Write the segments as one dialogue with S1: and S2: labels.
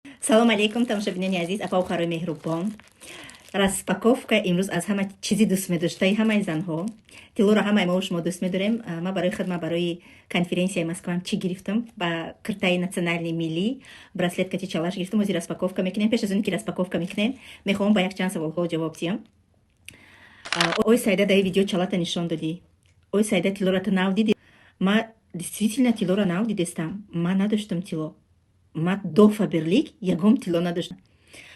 S1: Салом алейкум, тамошобинони азиз, апа, хоҳарои меҳрубон. Распаковка имрӯз аз ҳама чизи дӯстмедоштаи ҳамаи занҳо. Тиллоро ҳамаи мо шумо дӯст медорем. Ман барои худ, ман барои конференсияи Москвам чӣ гирифтам? Ба киртаи национальный, миллӣ браслет кати чалаш гирифтам. Ҳозир распаковка мекунем. Пеш аз он ки распаковка мекунем, мехоҳам ба якчанд саволҳо ҷавоб диҳам. Ой, Сайда, даи видео чалата нишон додӣ. Ой, Сайда, тиллоро ту нав дидӣ? Ма действительно тиллоро нав дидестам. Ман надоштам тилло. Ма до Фаберлик ягон тилло надоштам.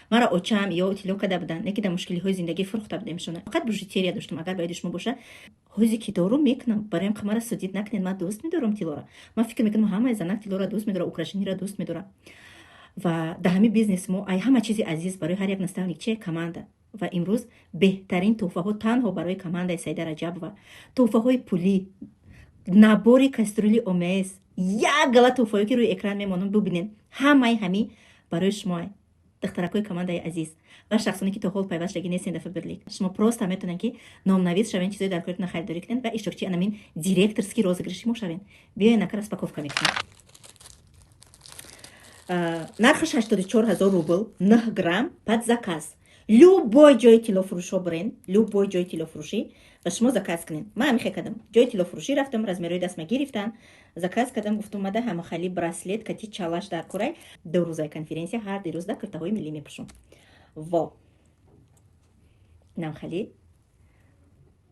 S1: Маро очам ё тилло када буданд, не ки дар мушкилиҳои зиндагӣ фурӯхта будемшона. Фақат бижутерия доштам. Агар ба ёди шумо боша, ҳозе ки дорум, мекунам. Бароям маро судить накунед, ман дӯст медорам тиллоро. Ман фикр мекунам, ҳамаи занак тиллоро дӯст медорад, украшениеро дӯст медорад. Ва дар ҳамин бизнес мо ай ҳама чизи азиз барои ҳар як наставник че? Команда. Ва имрӯз беҳтарин тӯҳфаҳо танҳо барои командаи Саида Раҷабова: тӯҳфаҳои пулӣ, набори кастрюли ОМС, як гала тӯҳфаҳое, ки рӯи экран мемонам, бубинед. Ҳамаи ҳамӣ барои шумо, духтаракҳои командаи азиз ва шахсоне, ки то ҳол пайвастшагӣ нестен дар Фаберлик. Шумо просто метавонед, ки номнавис шавен, чизои дар коритона харидорӣ кунед ва иштирокчии анамин директорский розыгрыши мо шавен. Биёен, ака, распаковка мекунем. Нархаш 84 000 рубл, 9 грамм, под заказ. Любой ҷои тиллофурӯшҳо бирен, любой ҷои тиллофурӯшӣ ва шумо заказ кунед. Ман ҳамихе кардам: ҷои тиллофурӯшӣ рафтам, размерҳои дастма гирифтан, заказ кардам, гуфтам, мада ҳамахали браслет кати чалаш дар курай. 2 рӯзаи конференсия ҳар дирӯзда киртаҳои миллӣ мепӯшум. Во, инам хали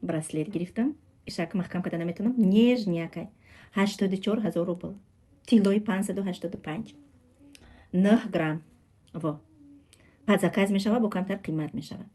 S1: браслет гирифтам. Ишак маҳкам карда наметавонам, нежнякай. 84 000 рубл, тиллои 585, 9 грамм. Во, под заказ мешавад, бо камтар қимат мешавад.